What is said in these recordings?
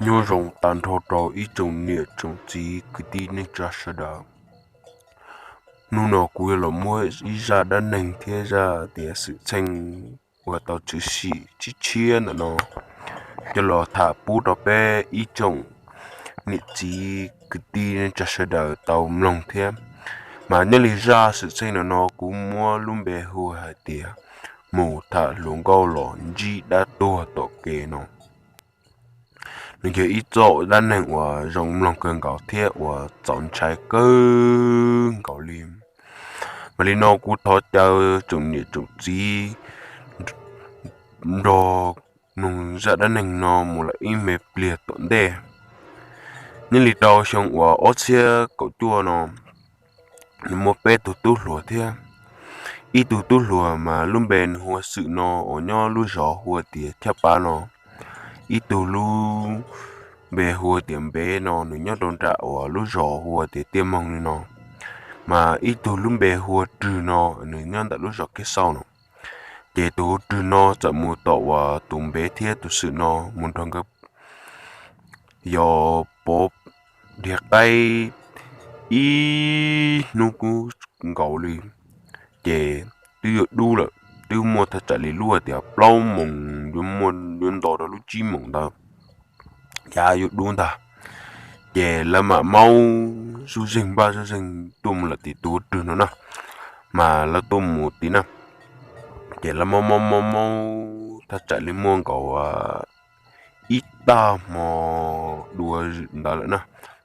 Nyob zoo tag nrho rau ib tsoom niam tsoom txiv kwv tij neej tsa sawv daws. Hnub no kuv yuav los muab ib zaj dab neeg thiab zaj tias xwm txheej uas tau tshwm sim tshiab tshiab ntawm no coj los tham pub rau peb ib tsoom niam txiv kwv tij neej tsa sawv daws tau mloog thiab. Mas nyob li zaj xwm txheej ntawm no kuv muab lub npe hu hais tias mus tham hluas nkauj los ntsib dab tuag tom kev no. Nws yog ib txoj dab neeg uas zoo mloog kawg nkaus thiab uas txaus ntshai kawg nkaus li. Mas li no kuv thov caw tsoom niam tsoom txiv nrog mloog zaj dab neeg no mus lawm ib me pliag tom ntej. Nyob li rau xyoo uas ob txhiab kaum cuaj no, nws muaj peb tug tub hluas thiab. Ib tug tub hluas mas lub npe nws hu ua Xwm no uas nyob lub zos hu ua tias Chaj Pav no. Ib tug lub npe hu ua tias Npev no nws nyob rau nram uas lub zos hu ua tias Tiaj Moog li no. Mas ib tug lub npe hu ua Rwg no nws nyob ntawm lub zos Kiab Xauj no. Ces tus hu Rwg no txawm mus tom uas tus Npev thiab tus Xwm no mus nrog nkawd yos pov dhia qaib ib hnub kub nkaus li. Ces twb yuav dub lawm, twb muaj thaj tsam li lub tias plaub moos yuav muaj yuav nto rau lub tsib moos ntawd, yav yuav dub ntag. Ces lawv mam maub zuj zeeg npaj zuj zeeg tuaj mus lawm tim tus hu Rwg no na, mas lawv tuaj mus tid na. Ces lawv maub maub maub maub thaj tsam li muaj nkaus ib tag hmo dua ntawd lawm na,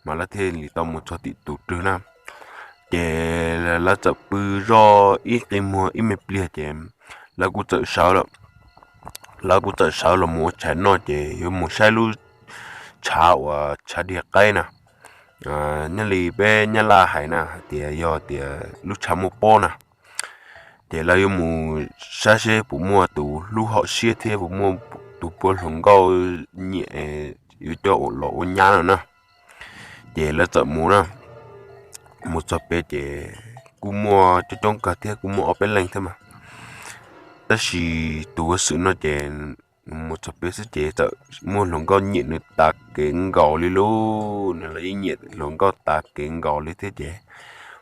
mas lawv thiaj li tau mus txog tim tus Rwg na. Ces lawv txawm pw zoj ib qi muag ib me pliag ces lawv kuj txawm sawv lawm. Lawv kuj txawm sawv los mus ua tshais noj ces yuav mus saib lub tshav uas tshav dhia qaib na. Nyob li peb Nyab Laj hais na hais tias yog tias lub tshav muaj pob na. Ces lawv yuav mus saib seb puas muaj tus hlub hom siab thiab puas muaj tus puav hluas nkauj nyiam yuav coj los ua nyab no na. Ces lawv txawm mus na, mus txog pem ces kuj muaj coob coob kawg thiab, kuj muaj ob peb leeg thiab mas. Tab sis tus ua Xwm no ces mus txog pem xwb ces txawm muaj hluas nkauj nyiam nws tas kev nkaus li lauj, nws los yeej nyiam hluas nkauj tas kev nkaus li thiab ces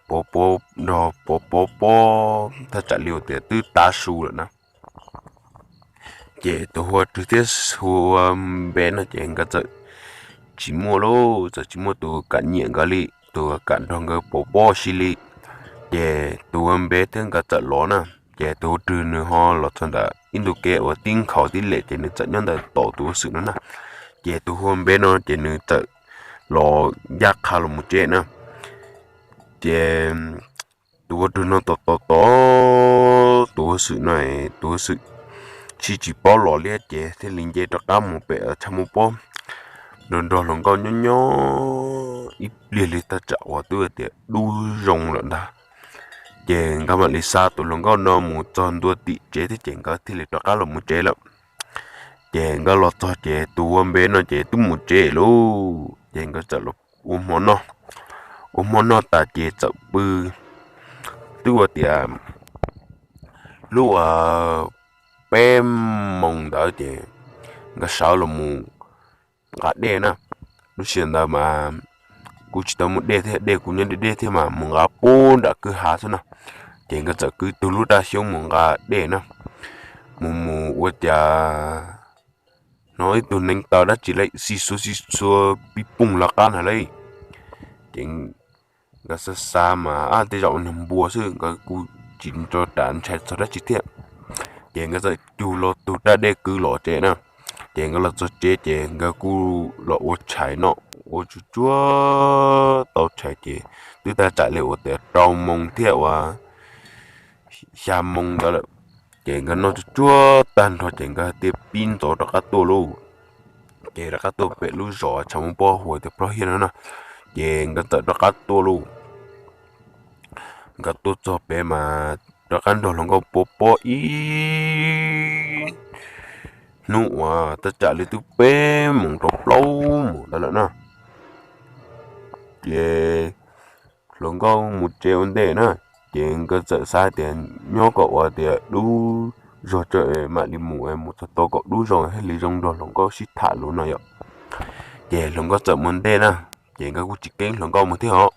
pov pov nrog pov pov pob thaj tsam li uas tias twb tav su lawm na. Ces tus hu ua Rwg thiab hu ua Npev no ces nkawd txawm tsis muaj lauj, txawm tsis muaj tus kam nyiam nkawd li, tus kam nrog nkawd pov pob si li. Ces tus hu ua Npev thiab nkawd txawm los na, ces tus hu ua Rwg nws ho los txog ntawm ib ntu kev uas tib nkhaus tib lem ces nws txawm nyob ntawd tos tus hu ua Xwm no na. Ces tus hu ua Npev no ces nws txawm los ncaj qha los mus tsev na. Ces tus hu ua Rwg no tos tos tos tus hu ua Xwm no, tus hu ua Xwm tsis tsis paub los li ces thiaj li nce rov qab mus pem tshav muaj pob nrog nrog hluas nkauj nyob nyob ib pliag li thaj tsam uas twb tias dub zoo lawm ntag. Ces nkawd mam li xa tus hluas nkauj no mus txog ntua tim tsev thiab ces nkawd thiaj li rov qab los mus tsev lawm. Ces nkawd los txog ces tus hu ua Npev no ces twb mus tsev lauj, ces nkawd txawm los ua hmo noj. Ua hmo noj tas ces txawm pw, twb ua tias lub peb moos ntawd ces nkawd sawv los mus nqa dej na. Lub sij hawm ntawd mas kuj tsis tau muaj dej thiab, dej kuj nyob deb deb thiab mas mus nqa puag nram kwj ha xwb na. Ces nkawd txawm kwv tug lub raj xyoob mus nqa dej na, mus mus ua cas hnov ib tug neev taw dab tsi lawm xi xua xi xua pij pooj lawv qab ntag lauj. Ces nkawd xav xav mas tej zaum ua niag npua xwb, nkawd kuj tsis nco ras ntshai txog dab tsi thiab. Ces nkawd txawm cug los tug raj dej kwv los tsev na. Ces nkawd los txog tsev ces nkawd kuj los ua tshais no, ua tsuag tsuag tau tshais ces twb tag tsam li uas tias rau moos thiab uas xya moos ntawd lawm. Ces nkawd noj tsuag tsuag tag nrho ces nkawd thiaj pib ntxov rov qab tuaj lauj. Ces rov qab tuaj pem lub zos tshav muaj pob hu tias Plob Hiab no na. Ces nkawd txawm rov qab tuaj lauj. Nkawd tuaj txog pem mas rov qab nrog hluas nkauj pov pob ib hnub uas thaj tsam li twb peb moos rau plaub moos ntawd lawm na. Ces hluas nkauj mus tsev ua ntej na, ces nkawd txawm xav tias nyob kom ua tias dub zog tso mam li mus, mus txog tau kom dub zog thiaj li zoo nrog hluas nkauj sib tham lus no yom. Ces hluas nkauj txawm mus ntej na, ces nkawd kuj tsis keeb hluas nkauj mus thiab os.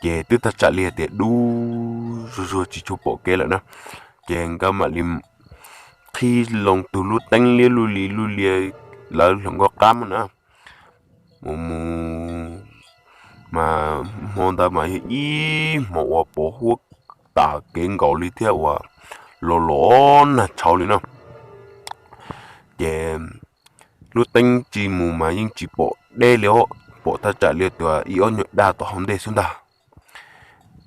Ces twb thaj tsam li tias dub zuag zuag tsis tshua pom kev lawm na, ces nkawd mam li qhib loo tus lub teeb liab luj li luj li lawv hluas nkauj qab mus na. Mus mus mas hmo ntawd mas yog ib hmo uas pos huab tas kev nkaus li thiab uas los los nag tshauv li no. Ces lub teeb tsis mus mas yeej tsis pom deb li os, pom thaj tsam li tias ib ob nyuag daj tom hauv ntej xwb ntag.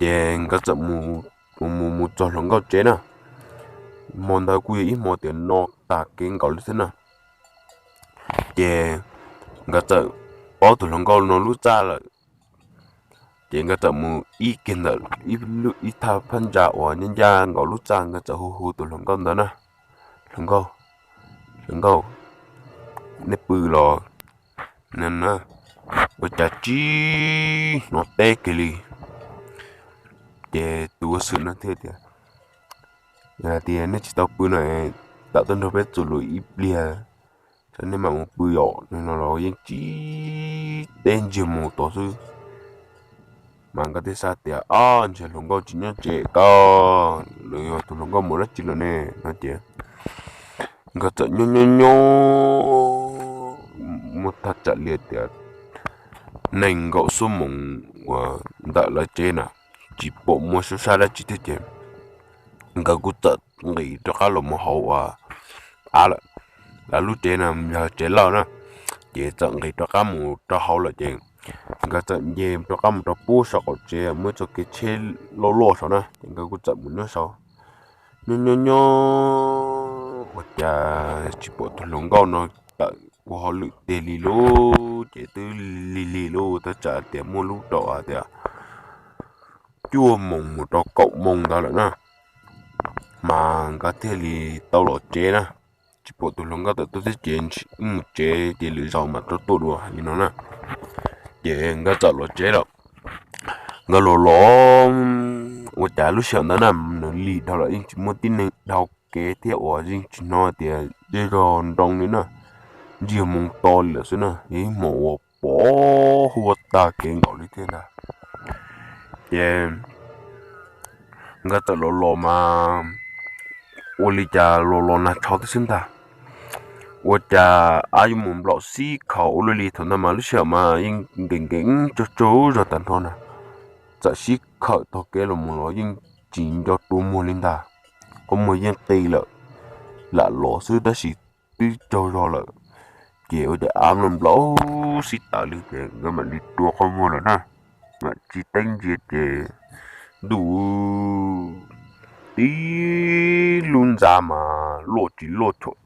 Ces nkawd txawm mus mus mus txog hluas nkauj tsev na, hmo ntawd kuj yog ib hmo tias no tas kev nkaus li thiab na. Ces nkawd txawm paub tus hluas nkauj no lub txaj lawm, ces nkawd txawm mus ib kiag ntawm ib thaj phab ntsa uas ncaj ncaj nkaus lub txaj, nkawd txawm hu hu tus hluas nkauj ntawd na, hluas nkauj, hluas nkauj, nej pw los? Ua cas tsis hnov teb kiag li. Ces tus ua xwm no thiaj tias, yog tias nej tsis tau pw no, tawm tuaj nrog peb txuas lus ib pliag, tso nej mam mus pw os no los yeej tsis teb, ntsiag mus tod xwb. Mas nkawd thiaj xav tias, o, ntshe hluas nkauj tsis nyob tsev ko, los yog tus hluas nkauj mus dab tsi lawm ne no ces nkawd txawm nyob nyob nyob muaj thaj tsam li tias nees nkaum xuab moos uas ntawm lawv tsev na, tsis pom muaj suab sab dab tsi thiab ces nkawd kuj txawm nqis rov qab los mus hauv uas av lawm. Lawv lub tsev no yog tsev lawj na, ces txawm nqis rov qab mus rau hauv lawm ces nkawd txawm nce rov qab mus rau pub saum qaum tsev, muaj txoj kev tsheb loj loj saum na, ces nkawd kuj txawm mus nyob saud. Nyob nyob nyob ua cas tsis pom tus hluas nkauj no tawm ua hauj lwm tiag li lauj, ces twb lig lig lauj, thaj tsam tias muaj lub rau tias cuaj moos mus rau kaum moos ntawd lawm na, mas nkawd thiaj li tau los tsev na. Tsis pom tus hluas nkauj tawm tuaj thiab ces mus tsev ces lwm zaus mam rov tuaj dua li no na. Ces nkawd txawm los tsev lawm. Nkawd los los ua cas lub sij hawm ntawd na nws lig dhau lawm, yeej tsis muaj tib neeg dhau kev thiab uas yeej tsis hnov tias zej zog nroo li na, ntsiag moo to li lawm xwb na, yog ib hmo uas pos huab tag kev nkaus li thiab ntag. Ces nkawd txawm los los mas ua li cas los los nag tshauv tib xwb ntag. Ua cas av yuav mus nplaum sib khawm ua luaj li, thaum ntawd mas lub sij hawm mas yeej nkees nkees tsaug tsaug zog tag nrho na. Txawm sib khawm taug kev los mus los yeej tsis nco rua muag li ntag, qhov muag yeej qis lawm, lam los xwb tab sis twb tsaug zog lawm. Ces ua cas av nplaum nplaum sib tawm li ces nkawd mam li rua qhov muag lawm na, mam tsis teeb ntsia ces ntuj, tib lub ntxa mas loj tsis loj tsham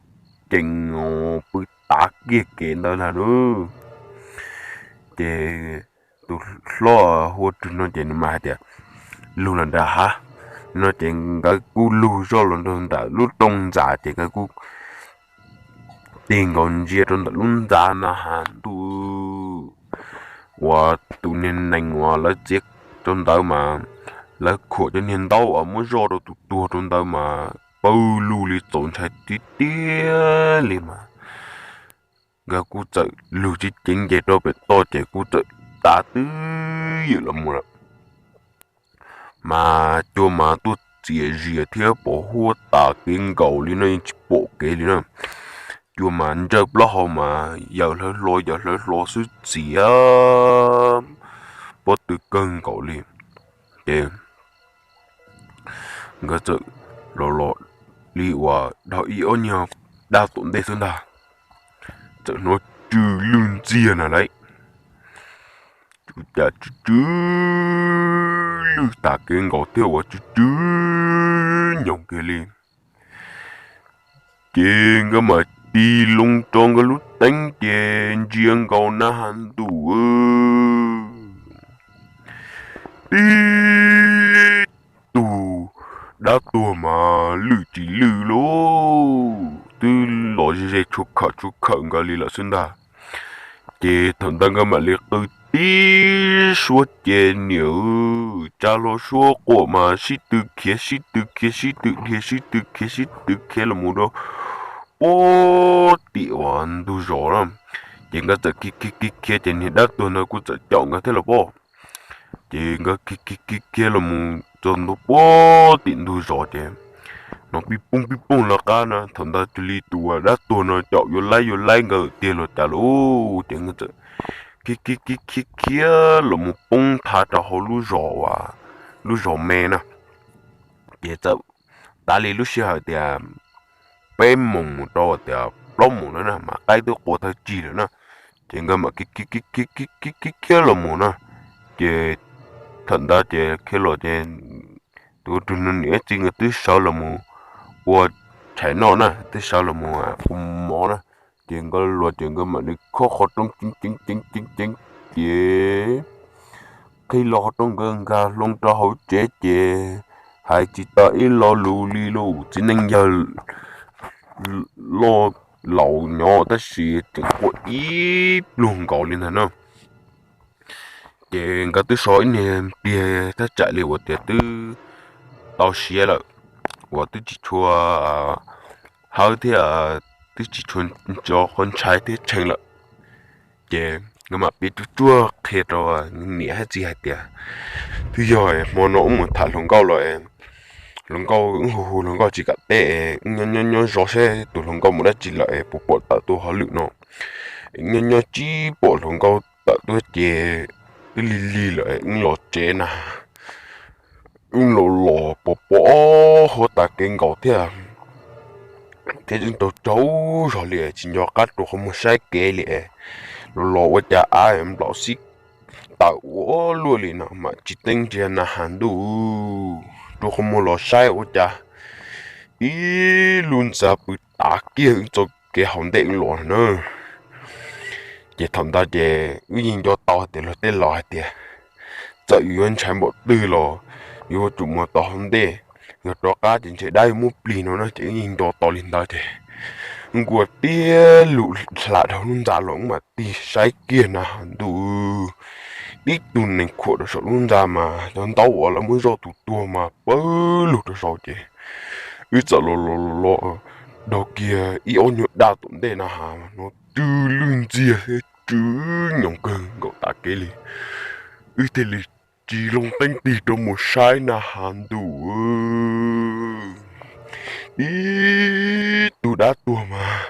cees pw tav kiag kev ntawd ntag lauj. Ces tus hlob Hua Rwg no ces nws mas hais tias, lug los nram hav no ces nkawd kuj lug zoj los nraum ntawm lub rooj ntxas ces nkawd kuj tig nkaus ntsia rau ntawm lub ntxa na, has ntuj, uas tus niag nees uas lawv txiav rau ntawd mas lawv khuam cov niag ntaub uas muab zoj rau tus tuag rau ntawd mas pawg lug li, txaus ntshai tiag tiag li mas. Nkawd kuj txawm lug ceev ceev nce rau pem toj ces kuj txawm tav twb ywm los mus lawm. Mas cua mas tuaj txias zias thiab pos huab tas kev nkaus li no yeej tsis pom kev li na. Cua mas ntsawj plaub hau mas yawm hlawv hlo yawm hlawv hlo xwb, txias pob tw kawg nkaus li. Ces nkawd txawm los los li uas dhau ib ob nyuag dab tom ntej xwb ntag, txawm hnov tsw lwj ntxiag na lauj. Cas tsw tsw lwj tas kev nkaus thiab uas tsw tsw nyoos kiag li. Ces nkawd mam tig loo rau nkawd lub teeb ces ntsia nkaus na, has ntuj, tib tug dab tuag mas lwj tsis lwj lauj, twb los ze ze tshua khawm tshua khawm nkawd li lawm xwb ntag. Ces thaum ntawd nkawd mam li qw tib suab ces niam, tsa hlo suab quaj mas sib tw khiav sib tw khiav sib tw dhia sib tw khiav sib tw khiav los mus rau puag tim uas ntug zos na. Ces nkawd txawm khiav khiav khiav ces niag dab tuag ntawd kuj txawm caum nkawd thiab los pab. Ces nkawd khiav khiav khiav khiav los mus txog ntua puag tim ntug zos ces hnov pib poob pib poob lawv qab na, thaum ntawd tus li tus dab tuag no caum yuav laib yuav laib nkawd tiag los cas lauj, ces nkawd txawm khiav khiav khiav khiav los mus poob thav rau hauv lub zos uas lub zos me na. Ces txawm tav li lub sij hawm tias peb moos mus rau tias plaub moos lawm na mas qaib twb qua thawj tsig lawm na. Ces nkawd mam khiav khiav khiav khiav los mus na. Ces thaum ntawd ces khiav los ces tus tus niam txiv nkawd twb sawv los mus ua tshais noj na, twb sawv los mus ua mov na. Ces nkawd los ces nkawd mam li khob qhov rooj ceev ceev ceev ceev ceev, ces qhib los qhov rooj nkawd nkag hlo rau hauv tsev ces hais tsis tau ib lo lus li lauj. Txiv neej yawg loj laus nyob tab sis tseem qua ib pluag nkaus li ntag na. Ces nkawd twb so ib niag pliag thaj tsam li uas tias twb tau siav lawm, uas twb tsis tshua hawb thiab twb tsis tshua nco qhov ntshai thiab tshee lawm. Ces nkawd mam piav tsuj tsuag qhia rau niam thiab txiv hais tias, twb yog hmo no wb mus tham hluas nkauj los, hluas nkauj wb hu hu hluas nkauj tsis kam teb, wb nyob nyob nyob zov seb tus hluas nkauj mus dab tsi lawm es puas pom tawm tuaj hauj lwm no. Nyob nyob tsis pom hluas nkauj tawm tuaj ces twb lig lig lawm, wb los tsev na, wb los los pos pos huab tas kev nkaus thiab, thiab tseem tsaug tsaug zog li tsis nco qab rua qhov muag saib kev li. Los los ua cas av nplaum xib tawm ua luaj li no mam tsis teeb ntsia na has ntuj, rua qhov muag los saib ua cas ib lub ntxa pw tav kiag wb txoj kev hauv ntej wb los na. Ces thaum ntawd ces wb yeej nco tau hais tias luag tej laus hais tias txawm yus yuav ntshai npaum twg los yuav tsum mus tom hauv ntej, yog rov qab ces ntshe dab yuav muab plig no na. Ces wb yeej nco tau li ntawd ces wb nkuaj tiag lug hla dhau lub ntxa los wb mam tig saib kiag na has ntuj, tib tug nees khuam rau saum lub ntxa mas cov ntaub uas lawv muab zoj tus tuag mas pawg lug rau saud ces wb txawm los los los dhau kiag ib ob nyuag daj tom ntej na has no twb lwj ntxiag thiab tsw nyoos kawg nkaus tas kev li. Wb thiaj li tsis loo teeb tig rau mus saib na has ntuj, ib tug dab tuag mas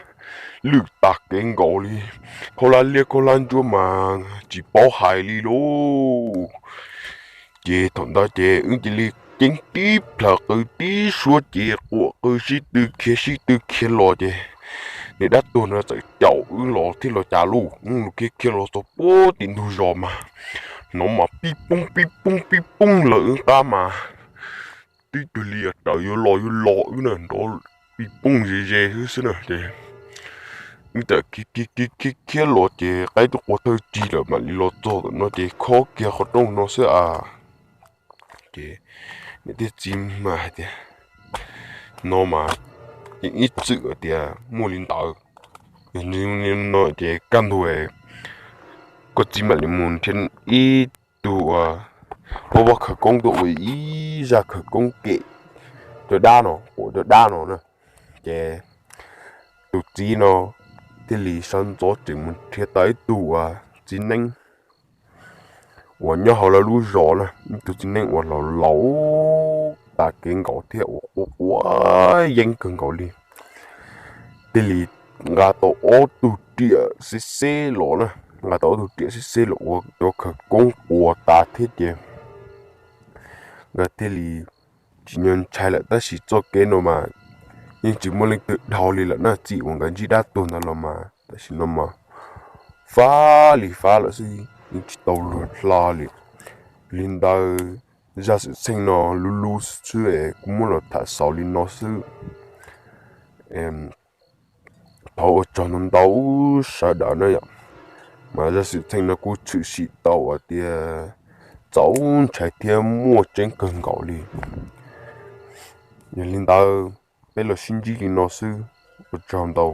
lwj tas kev nkaus li, khaub hlab liab khaub hlab ntsuab mas tsis paub hais li lauj. Ces thaum ntawd ces wb cia li ceeb tib plhaws qw tib suab ces quam qw sib tw khiav sib tw khiav los ces niag dab tuag no txawm caum wb los thiab los cas lauj. Wb khiav khiav los txog puag tim ntug zos mas hnov mas pib poob pib poob pib poob lawm wb qab mas twb cuag li raws yuav los yuav los wb na, nrov pib poob ze ze xwb xwb na ces wb txawm khiav khiav khiav khiav los ces qaib twb qua thawj tsig lawm mam li los txog tom no ces khob kiag qhov rooj no xwb a. Ces niam thiab txiv mas hais tias no mas yeej ib txwm tias muaj li ntawd, yog li no ces kaj ntug koj txiv mam li mus nrhiav ib tug ua vaj khawv koob tuaj ua ib zaj khawv koob kem cov dab no, quam cov dab no na. Ces tus txiv no thiaj li sawv ntxov tseem mus nrhiav tau ib tug ua txiv neeb uas nyob hauv lawv lub zos na, ib tug txiv neeb uas laus laus tas kev nkaus thiab uas quav quav yeeb kawg nkaus li. Thiaj li nqa tau ob tug riam xeb xeb los na, nqa tau ob tug riam xeb xeb los ua cov khawv koob quas tas thiab ces nkawd thiaj li tsis nco ntshai lawm. Tab sis txoj kev no mas yeej tsis muaj leej twg dhau li lawm na, txij uas nkawd ntsib dab tuag ntawd los mas tam sim no mas fab li fab lawm xwb, yeej tsis tau luag hlo li. Li ntawd zaj xwm txheej no luv luv xwb es kuv muab los tham xaus li no xwb. Thov ua tsaug ntau ntau sawv daws na yom. Mas zaj xwm txheej no kuj tshwm sim tau hais tias txaus ntshai thiab muaj tseeb kawg nkaus li. Yog li ntawd peb los sib ntsib li no xwb, ua tsaug ntau.